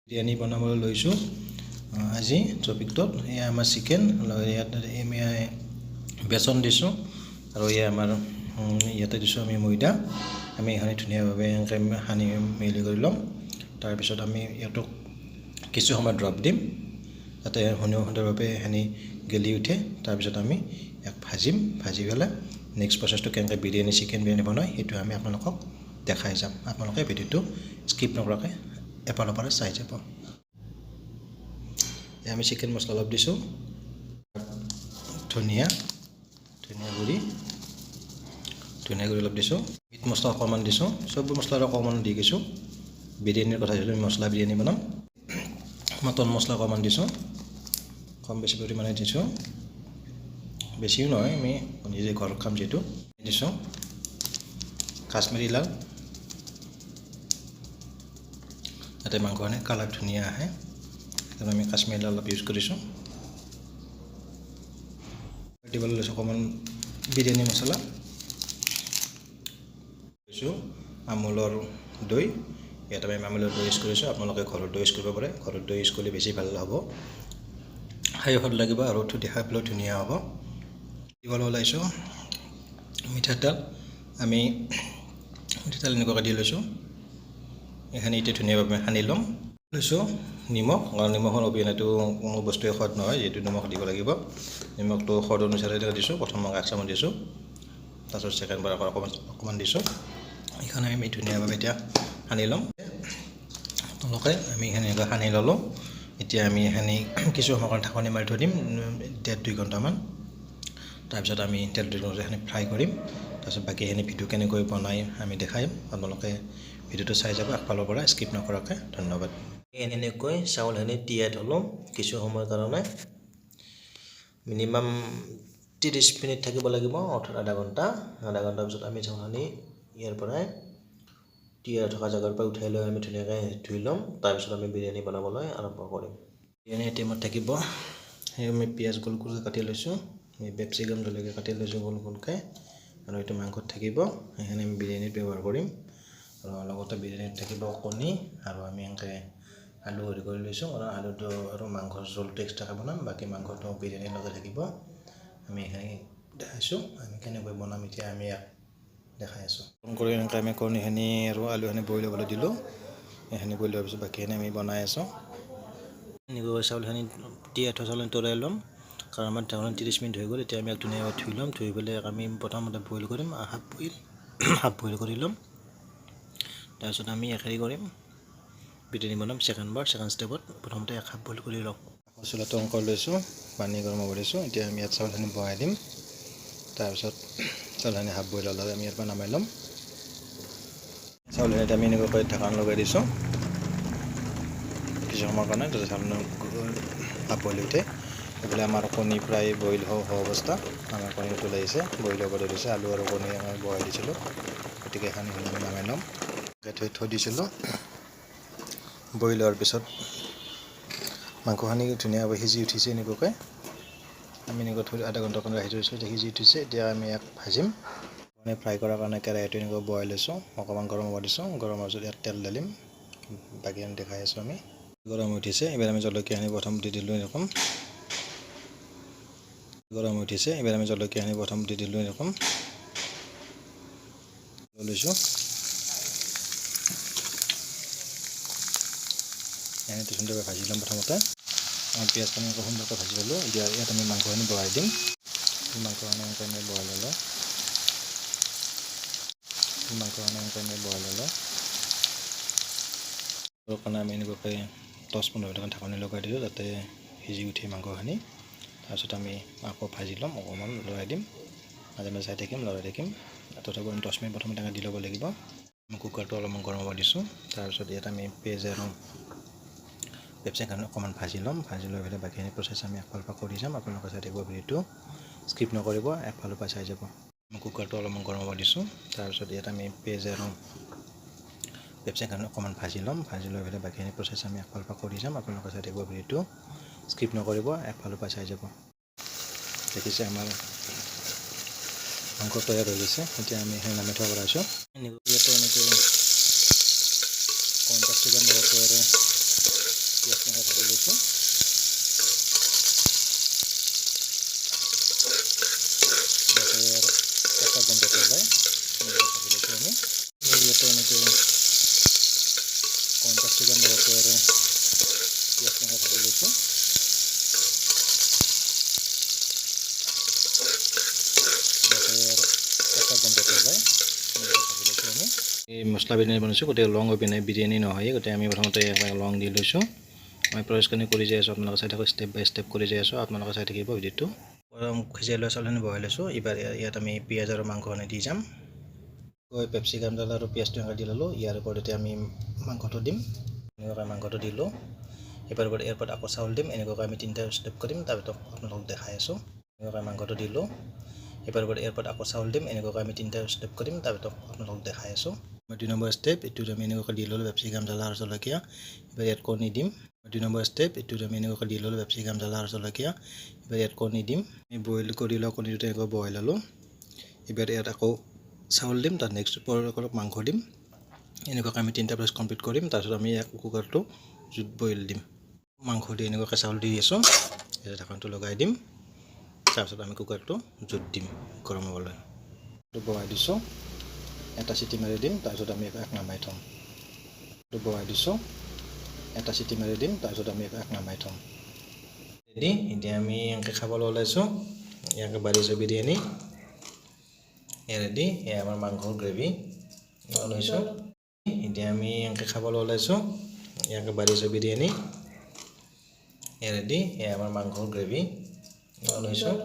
বিৰিয়ানী বনাবলৈ লৈছোঁ। আজি টপিকটোত এয়া আমাৰ চিকেন, ইয়াত আমি বেচন দিছোঁ আৰু এয়া আমাৰ ইয়াতে দিছোঁ আমি ময়দা। আমি এইখিনি ধুনীয়াভাৱে এনেকৈ সানি মিহলি কৰি ল'ম। তাৰপিছত আমি ইয়াতক কিছু সময় ড্ৰপ দিম, যাতে সুন্দৰভাৱে এইখিনি গেলি উঠে। তাৰপিছত আমি ইয়াক ভাজিম। ভাজি পেলাই নেক্সট প্ৰচেছটো কেনেকৈ বিৰিয়ানী, চিকেন বিৰিয়ানী বনায়, সেইটো আমি আপোনালোকক দেখাই যাম। আপোনালোকে ভিডিঅ'টো স্কিপ নকৰাকৈ এফালৰ পৰা চাই যাব। আমি চিকেন মছলা অলপ দিছোঁ, ধনিয়া ধনিয়া গুড়ি, ধনিয়া গুড়ি অলপ দিছোঁ, মিট মছলা অকণমান দিছোঁ। চব মছলা অকণমান দি গৈছোঁ। বিৰিয়ানীৰ কথা যিহেতু, মছলা বিৰিয়ানী বনাম। মটন মছলা অকণমান দিছোঁ, কম বেছি পৰিমাণে দিছোঁ, বেছিও নহয়, আমি নিজে ঘৰত খাম যিহেতু দিছোঁ। কাশ্মীৰী লাল, যাতে মাংসখিনি কালাৰ ধুনীয়া আহে, সেইকাৰণে আমি কাশ্মীৰী লাল অলপ ইউজ কৰিছোঁ। দিবলৈ লৈছোঁ অকণমান বিৰিয়ানী মছলা লৈছোঁ, আমুলৰ দৈ। ইয়াত আমি আমুলৰ দৈ ইউজ কৰিছোঁ। আপোনালোকে ঘৰৰ দৈ ইউজ কৰিব পাৰে। ঘৰৰ দৈ ইউজ কৰিলে বেছি ভাল হ'ব, খাই সোৱাদ লাগিব আৰু দেখাই পেলাইও ধুনীয়া হ'ব। দিবলৈ ওলাইছোঁ মিঠাতেল। আমি মিঠাতেল এনেকুৱাকৈ দি লৈছোঁ। এইখিনি এতিয়া ধুনীয়াভাৱে সানি ল'ম। লৈছোঁ নিমখ, কাৰণ নিমখৰ অবিহনেতো কোনো বস্তুৱে সোৱাদ নহয়, যিহেতু নিমখ দিব লাগিব। নিমখটো সোৱাদ অনুসাৰে দিছোঁ। প্ৰথম মই এক চামুচ দিছোঁ, তাৰপিছত ছেকেণ্ড বাৰ আকৌ অকণমান অকণমান দিছোঁ। এইখন আমি ধুনীয়াভাৱে এতিয়া সানি ল'ম। আপোনালোকে আমি এইখিনি এনেকৈ সানি ল'লোঁ। এতিয়া আমি এইখিনি কিছু সময়ৰ কাৰণে ঢাকনি মাৰি থৈ দিম, 1.5-2 ঘণ্টামান। তাৰপিছত আমি 1.5-2 ঘণ্টা এইখিনি ফ্ৰাই কৰিম। তাৰপিছত বাকীখিনি ভিডিঅ' কেনেকৈ বনাই আমি দেখাম। আপোনালোকে ভিডিঅ'টো চাই যাব আগফালৰ পৰা স্কিপ নকৰাকৈ। ধন্যবাদ। এনেকৈ চাউলখিনি তিয়াই থ'লোঁ কিছু সময়ৰ কাৰণে। মিনিমাম 30 মিনিট থাকিব লাগিব, অৰ্থাৎ আধা ঘণ্টা। আধা ঘণ্টাৰ পিছত আমি চাউলখিনি ইয়াৰ পৰাই তিয়াই থকা জেগাৰ পৰা উঠাই লৈ আমি ধুনীয়াকৈ ধুই ল'ম। তাৰপিছত আমি বিৰিয়ানী বনাবলৈ আৰম্ভ কৰিম। বিৰিয়ানী আইটেমত থাকিব সেই আমি পিঁয়াজ গোল গোলকৈ কাটি লৈছোঁ, এই কেপচিকাম জলকীয়া কাটি লৈছোঁ গোল গোলকৈ আৰু এইটো মাংসত থাকিব। সেইখিনি আমি বিৰিয়ানীত ব্যৱহাৰ কৰিম আৰু লগতে বিৰিয়ানীত থাকিব কণী। আৰু আমি এনেকৈ আলু হেৰি কৰি লৈছোঁ আৰু আলুটো আৰু মাংসৰ জোলটো এক্সট্ৰাকৈ বনাম, বাকী মাংসটো বিৰিয়ানীৰ লগত থাকিব। আমি এইখিনি দেখাইছোঁ আমি কেনেকৈ বনাম। এতিয়া আমি ইয়াক দেখাই আছোঁ কৰি এনেকৈ আমি কণীখিনি আৰু আলুখিনি বইল হ'বলৈ দিলোঁ। এইখিনি বইল হোৱাৰ পিছত বাকীখিনি আমি বনাই আছোঁ। এনেকৈ চাউলখিনি, তিয়াই থোৱা চাউলখিনি তৰাই ল'ম, কাৰণ আমাৰ 30 মিনিট হৈ গ'ল। এতিয়া আমি ইয়াক ধুনীয়াকৈ ধুই ল'ম। ধুই পেলাই আমি প্ৰথমতে বইল কৰিম, হাফ বইল কৰি ল'ম। তাৰপিছত আমি এক হেৰি কৰিম, বিৰিয়ানী বনাম ছেকেণ্ড বাৰ, ছেকেণ্ড ষ্টেপত। প্ৰথমতে এক হাফ বইল কৰি লওঁ। আকৌ চুলাটো অন কৰি লৈছোঁ, পানী গৰম হ'ব দিছোঁ। এতিয়া আমি ইয়াত চাউলখিনি বহাই দিম। তাৰপিছত চাউলখিনি হাফ বইল হ'লে আমি ইয়াৰ পৰা নামাই ল'ম। চাউলখিনিত আমি এনেকুৱাকৈ ঢাকন লগাই দিছোঁ কিছু সময়ৰ কাৰণে, যাতে চাউলখিনি হাফ বইল উঠে। এইফালে আমাৰ কণী প্ৰায় বইল হোৱা অৱস্থা। আমাৰ কণী উতলাই আহিছে, বইল হ'ব ধৰিছে। আলু আৰু কণী আমি বহাই দিছিলোঁ, গতিকে এইখিনি হ'লে আমি নামাই ল'ম। থৈ থৈ দিছিলোঁ। বইল হোৱাৰ পিছত মাংসখিনি ধুনীয়াকৈ সিজি উঠিছে। এনেকুৱাকৈ আমি এনেকৈ থৈ আধা ঘণ্টাৰ কাৰণে ৰাখি থৈছিলোঁ। এতিয়া সিজি উঠিছে। এতিয়া আমি ইয়াক ভাজিম। মানে ফ্ৰাই কৰাৰ কাৰণে কেৰাহীটো এনেকৈ বহাই লৈছোঁ, অকণমান গৰম হ'ব দিছোঁ। গৰম হোৱাৰ পিছত ইয়াত তেল ঢালিম। বাকী আমি দেখাই আছোঁ। আমি গৰম উঠিছে। এইবাৰ আমি জলকীয়াখিনি প্ৰথম দি দিলোঁ এৰকম। গৰম উঠিছে। এইবাৰ আমি জলকীয়াখিনি প্ৰথম দি দিলোঁ এৰকম লৈছোঁ। এনেকৈ সুন্দৰকৈ ভাজি ল'ম। প্ৰথমতে আমাৰ পিঁয়াজখিনি এনেকৈ সুন্দৰকৈ ভাজি ল'লোঁ। এতিয়া ইয়াত আমি মাংসখিনি বহাই দিম। মাংসখিনি এনেকৈ আমি বহাই ল'লোঁ। মাংসখিনি এনেকৈ আমি বহাই ল'লোঁ। কাৰণে আমি এনেকুৱাকৈ 10-15 মিনিটমান ঢাকনি লগাই দিলোঁ, যাতে সিজি উঠে মাংসখিনি। তাৰপিছত আমি আকৌ ভাজি ল'ম, অকণমান লৰাই দিম, মাজে মাজে চাই থাকিম, লৰাই থাকিম। তথাপিও আমি 10 মিনিট প্ৰথমতে দি ল'ব লাগিব। কুকাৰটো অলপমান গৰম হ'ব দিছোঁ। তাৰপিছত ইয়াত আমি পিঁয়াজ আৰু কেপচিকাম অকণমান ভাজি ল'ম। ভাজি লৈ পেলাই বাকীখিনি প্ৰচেছ আমি এফালৰ পৰা কৰি যাম। আপোনালোকে চাই থাকিব ভিডিঅ'টো, স্কিপ নকৰিব, এফালৰ পৰা চাই যাব। কুকাৰটো অলপমান গৰম হ'ব দিছোঁ। তাৰপিছত ইয়াত আমি পিঁয়াজ আৰু কেপচিকাম অকণমান ভাজি ল'ম। ভাজি লৈ পেলাই বাকীখিনি প্ৰচেছ আমি এফালৰ পৰা কৰি যাম। আপোনালোকে চাই থাকিব ভিডিঅ'টো, স্কিপ নকৰিব, এফালৰ পৰা চাই যাব। দেখিছে, আমাৰ মাংস তৈয়াৰ হৈ গৈছে। এতিয়া আমি সেইখিনি নামাই থ'ব আছোঁ। ইয়াতে এনেকৈ অকণমান কেপচিকাম তৈয়াৰ পিঁয়াজখিনি ভাজি লৈছোঁ। যাতে ইয়াৰ কেঁচা গোন্ধটো যায়, এনেকৈ ভাজি লৈছোঁ আমি। ইয়াতে এনেকৈ 50 ছেকেণ্ড লগতে আৰু পিঁয়াজখিনি ভাজি লৈছোঁ। যাতে ইয়াৰ কেঁচা গোন্ধটো যায়, এনেকৈ ভাজি লৈছোঁ আমি। এই মছলা বিৰিয়ানী বনাইছোঁ, গতিকে লং অবিহনে বিৰিয়ানী নহয়। গতিকে আমি প্ৰথমতে লং দি লৈছোঁ। আমি প্ৰচেছখিনি কৰি যাই আছোঁ, আপোনালোকে চাই থাকক। ষ্টেপ বাই ষ্টেপ কৰি যাই আছোঁ, আপোনালোকে চাই থাকিব ভিডিঅ'টো। সিজাই লোৱা চাউলখিনি বহাই লৈছোঁ। এইবাৰ ইয়াত আমি পিঁয়াজ আৰু মাংসখিনি দি যাম। পেপচিকাম, জ্বালা আৰু পিঁয়াজটো এনেকৈ দি ল'লোঁ। ইয়াৰ ওপৰত এতিয়া আমি মাংসটো দিম। এনেকুৱাকৈ মাংসটো দিলোঁ। এইবাৰ ইয়াৰ ওপৰত আকৌ চাউল দিম। এনেকুৱাকৈ আমি তিনিটা ষ্টেপ কৰিম, তাৰপিছত আপোনালোকক দেখাই আছোঁ। এনেকুৱাকৈ মাংসটো দিলোঁ। এইবাৰ ইয়াৰ ওপৰত আকৌ চাউল দিম। এনেকুৱাকৈ আমি তিনিটা ষ্টেপ কৰিম, তাৰপিছত আপোনালোকক দেখাই আছোঁ। 2 নম্বৰ ষ্টেপ এইটোত আমি এনেকুৱাকৈ দি ল'লোঁ পেপচিকাম, জ্বালা আৰু জলকীয়া। এইবাৰ ইয়াত কণী দিম। 2 নম্বৰ ষ্টেপ এইটোত আমি এনেকুৱাকৈ দি ল'লোঁ পেপচিকাম, জ্বালা আৰু জলকীয়া। এইবাৰ ইয়াত কণী দিম। আমি বইল কৰি লোৱা কণীটো তেনেকৈ বহাই ল'লোঁ। এইবাৰ ইয়াত আকৌ চাউল দিম, তাত নেক্সট অলপ মাংস দিম। এনেকুৱাকৈ আমি তিনিটা প্ৰচেছ কমপ্লিট কৰিম। তাৰপিছত আমি ইয়াক কুকাৰটো জুইত বইল দিম। মাংস দি এনেকুৱাকৈ চাউল দি আছোঁ। ইয়াতে ঢাকনটো লগাই দিম। তাৰপিছত আমি কুকাৰটো জুইত দিম গৰম হ'বলৈ। বহাই দিছোঁ, এটা চিটি মাৰি দিম, তাৰপিছত আমি ইয়াক নামাই থ'ম। বহাই দিছোঁ, এটা চিটি মাৰি দিম, তাৰপিছত আমি ইয়াক নামাই থ'ম। ৰেডি। এতিয়া আমি এনেকৈ খাবলৈ ওলাইছোঁ। ইয়াকে বাঢ়িছোঁ বিৰিয়ানী। এয়া ৰেডি। এয়া আমাৰ মাংসৰ গ্ৰেভি লৈছোঁ। এতিয়া আমি এনেকৈ খাবলৈ ওলাইছোঁ। ইয়াকে বাঢ়িছোঁ বিৰিয়ানী। এয়া ৰেডি। এয়া আমাৰ মাংসৰ গ্ৰেভি লৈছোঁ।